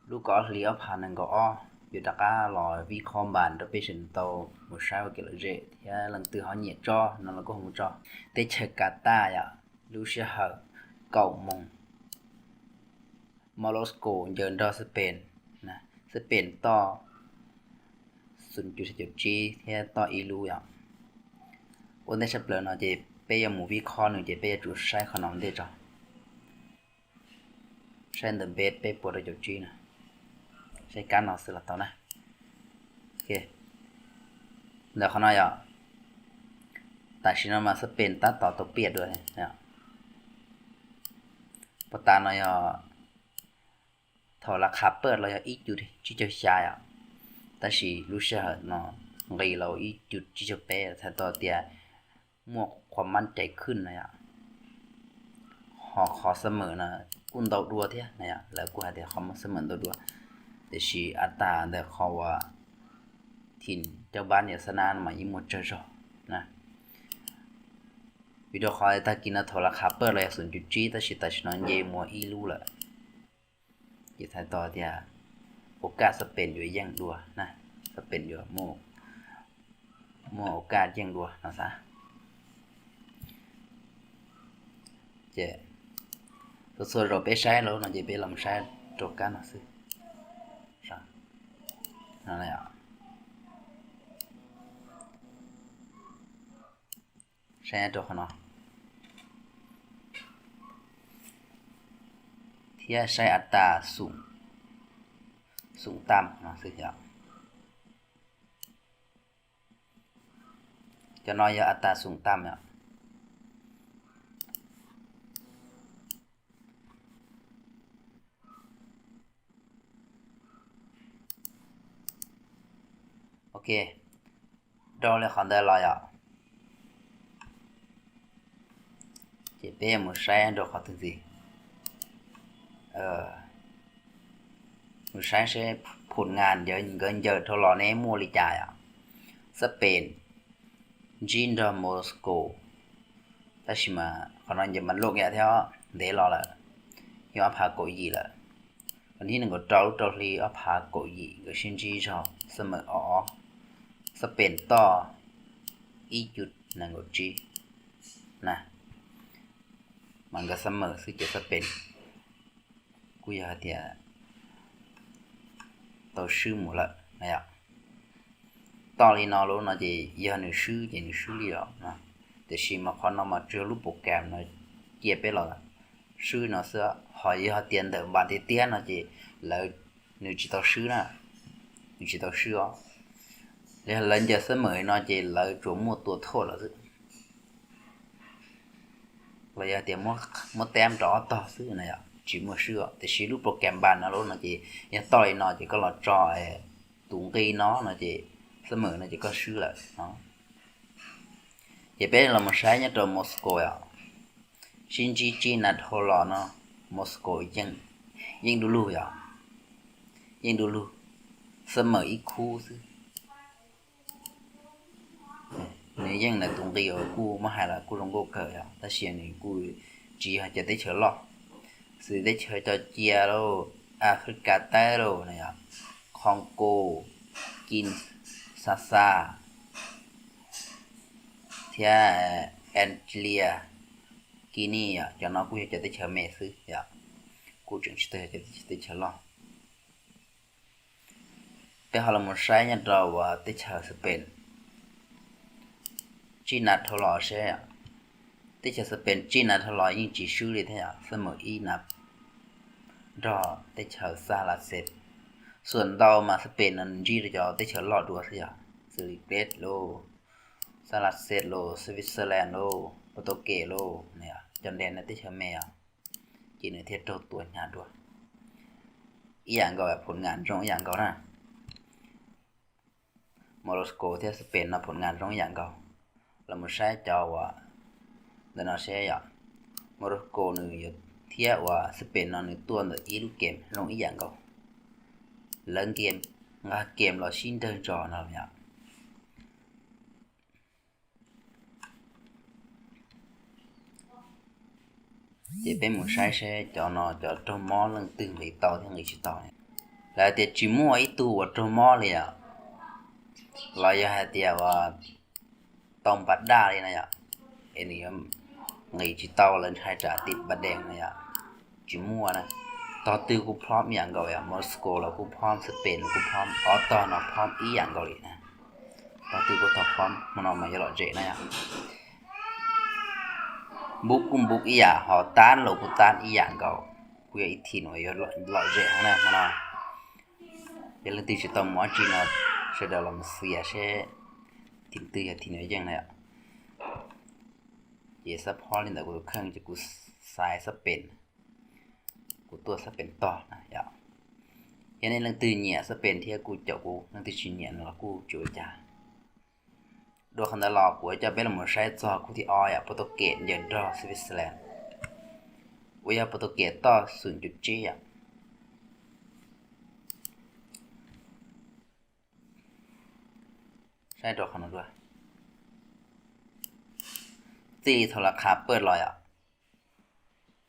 Lub kaum ob hlis ob phav nees nkaum ob yuav rov qab los vij qhob npas rau peb sawv daws tau mus saib ua kev lom zem thiab leej twg ho nyiam tso no los kuj ho mus tso. Teb chaws Qatar yom, lub sij hawm kaum moos, Morocco ncaws nrog Spain, Spain toj xum cuv xya caum tsib thiab toj ib lub yom. Ua ntej tshaj plaws no ces peb yuav mus vij qhob nws ces peb yuav tsum saib qhov no ntej tso. Saib ntawm npeb peb puas rau caum tsib na. Saib kab no xwb los tau na. Ntawm qhov no yom, tam sim no mas Spain tab tom tau piam dua. Puag ta no yog thaum las khas pawj los yog ib cuv tsib caug xya yom, tab sis lub sij hawm no nqis los ib cuv tsib caug peb, txhais tau tias muaj qhov mab cais khwj no yom. Ho qhov xab mem no kuj ntau dua thiab na yom, lawv kuj hais tias qhov muaj xab mem ntau dua, tiam sis a tas ntawm qhov uas thim caj npab niam xab nab no mas yeej muaj tsawg zog na. Vim rau qhov tag kis no thaum las khas pawj los yog xum cuv tsib, tab sis tam sim no nce mus ib lub lawm. Ces txhais tau tias ua kaj xab pem yuav yeej dua na, xab pem yuav muaj ua kaj yeej dua no xav. Ces txhua txhua zaus peb saib lawm no ces peb los saib rau kab no xwb. Saib rau qhov no thiab saib a tas xum tam no xwb yom. Cov no yog a tas xum tam yom. Ok, rau li qhov ntawd los yom, ces peb mus saib rau qhov twg ntxiv. Mus saib seb phum ngas nkawd ncaws dhau los ne muaj li cas yom. Xab pem ntsib nrog Moscow, tab sis mas qhov no ncaws mas luj yam thiab ntev los lawm, yog ob phav kaum yim lawm. Vas thib nees nkaum rau lub rau hli ob phav kaum yim nkawd sib ntsib zog xab mem ob ob, xab pem toj ib cuv nees nkaum tsib na, mas nkawd xab mem xwb ces xab pem kuj yog hais tias tau swb mus lawm na yom. Toj li no lawm no ces yog nws swb ces nws swb li os, tiam sis mas qhov no mas tsuas yog lub program no cia peb los swb no xwb, ho yog tias ntawm npas tiag tiag no ces lawv, nws tsis tau swb na, nws tsis tau swb os. Yog lawv ncaws xab mem no ces lawv tsuas muaj tua thoj lawm xwb, los yog tias muab tab rov ob tog xwb na yom, tsis muaj swb os. Tiam sis lub program npas no lawm no ces yog toj li no ces koj los tso tus nqi no no ces xab mem no ces koj swb lawm no. Ces peb los mus saib nyob rau Moscow yom, sib ntsib tsib nas dhau los no, Moscow yeej du lug yom, yeej du lug, xab mem ib khub xwb. Nws yeej na tus nqi uas kuj muab hais los kuj zoo nkauj kawg yom, tab sis nws kuj tsis yog cov teb chaws loj, xws teb chaws cov cia lauj, Africa teb lauj, Congo, Kinshasa, thiab Algeria, Guinea yom, cov no kuj yog cov teb chaws me xwb yom, kuj tseem tsis tau yog cov teb chaws loj. Peb ho los mus saib nyob rau uas teb chaws Spain tsib nas dhau los seb, teb chaws Spain tsib nas dhau los yeej tsis swb li thiab yom, xab mem ib nas nrog teb chaws Xas Las Xes. Xuam ntau mas Spain no ntsib rau cov teb chaws loj dua xwb yom, xws li Greece lauj, Xas Las Xes lauj, Switzerland lauj, Portugal lauj, cov ntev no teb chaws me os, ces nws thiaj raug tua hnyav dua. Ib yam nkaus, phom ngam zoo ib yam nkaus na. Morocco thiab Spain no phom ngam zoo ib yam nkaus. Los mus saib cov uas ntawm no seb yom, Morocco nws thiab uas Spain no nws tuaj ntawm ib lub game zoo ib yam nkaus. Lawv game, nqa game los sib nrawg ntsos no yom. Ces peb mus saib seb cov no cov raug mob leej twg nqis tau thiab nqis tsis tau. Lawv tias tsis muaj ib tug uas raug mob li os, los yog hais tias uas tau npas daj li na yom, es nws yuav nqis tsis tau lawv hais tsam tim pas dees na yom, tsis muaj na. Tog twg kuj phom ib yam nkaus yom, Morocco los kuj phom, Spain los kuj phom, ob tog no phom ib yam nkaus li na. Tog twg kuj tog phom, hmo no mas yuav lom zem na yom. Npub kuj npub ib yam, ho tab los kuj tab ib yam nkaus, kuj yog ib thim uas yuav lom zem heev na hmo no. Yog leej twg tsis tau mus dab tsi no, sawv daws los mus xias seb thim twg yog thim yuav yeej na yom. Ces xab phom li ntawd kuv tus kheej ces kuv xaiv xab pem, kuv tuaj xab pem tog na yom. Yog nej leej twg nyiam xab pem thiab kuj caum kuv, leej twg tsis nyiam no los kuj tsis ua cas. Dua qhov ntawd los kuv coj peb los saib txog khub thib ob yom, Portugal ncaws nrog Switzerland, uas yog Portugal toj xum cuv tsib yom. Saib rau qhov no dua. Txij li thaum lawv qha pawj los yom,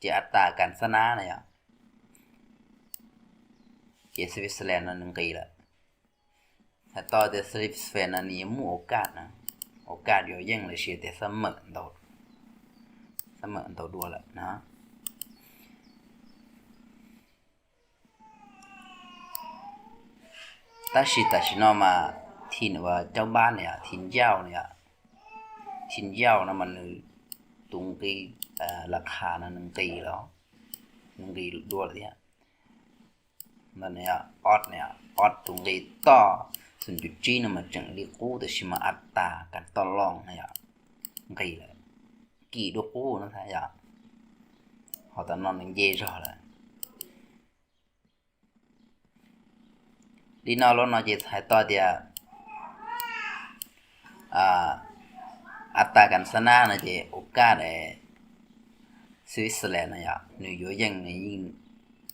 ces a tas kas xab nab na yom, ces Switzerland no nws nqis lawm. Hais tau tias Switzerland no nws yuav muaj ua kaj na, ua kaj yuav yeej los sis tias xab mawm ntau dua lawm na. Tab sis tam sim no mas thim uas caub npab na yom, thim ncauj na yom, thim ncauj no mas nws tus nqi laj kha no nws nqis los, nws nqis dua lawm thiab. Ob, ob tus nqi toj xum cuv tsib no mas tseem li qub tab sis mas a tas kas toj looj na yom, nqis lawm, kim dua qub no yom, ho tam no nws nce zog lawm. Li no los no ces txhais tau tias a tas kas xab nab no ces ua kaj Switzerland no yom, nws yuav yeej,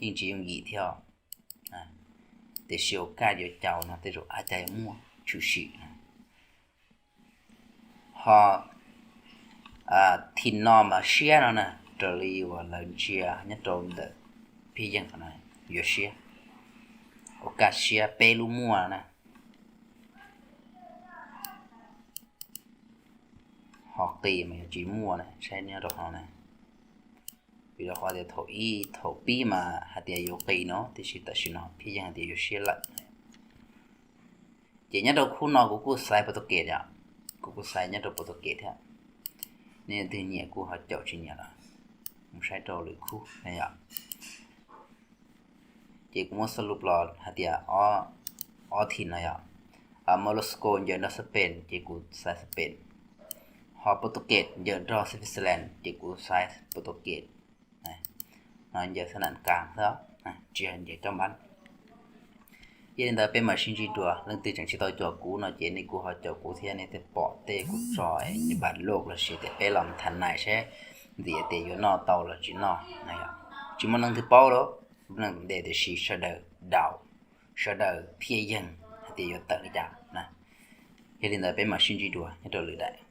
yeej tsis yooj yim thiab. Tiam sis ua kaj yuav caum no tej zaum a cas yuav muaj tshwm sim. Ho thim no mas siab no na, raws li uas lawv ntsia nyob rau ntawm phiaj yeej qhov no yuav siab, ua kaj siab peb lub muaj na. Ho qis mas yuav tsis muaj na, saib nyob rau qhov no na. Vim rau qhov tias thaum ib thaum pib mas hais tias yuav qis no, tiam sis tam sim no phiaj yeej hais tias yuav siab lawm. Ces nyob rau khub no kuv kuj xaiv Portugal yom, kuv kuj xaiv nyob rau Portugal thiab. Nej leej twg nyiam kuj ho caum, tsis nyiam los mus saib rau lwm khub na yom. Ces kuv muab xab lub los hais tias ob thim no yom, Morocco ncaws nrog Spain ces kuv xaiv Spain, ho Portugal ncaws nrog Switzerland ces kuv xaiv Portugal. No ncaws xab nam kas xwb, tsis yog ncaws caub npab. Yog li ntawd peb mam sib ntsib dua, leej twg tseem tsis tau caum kuv no ces nej kuj ho caum kuv thiab, nej thiaj pom tej kuv tso npas loj los sis tias peb los tham nais seb ntxim tias yuav noj tau los tsis noj. Tsis muaj neeg twg paub lub neej ntes, tiam sis sawv daws daus, sawv daws phiaj yeeg hais tias yuav tawm li cas na. Yog li ntawd peb mam sib ntsib dua nyob rau lwm daim.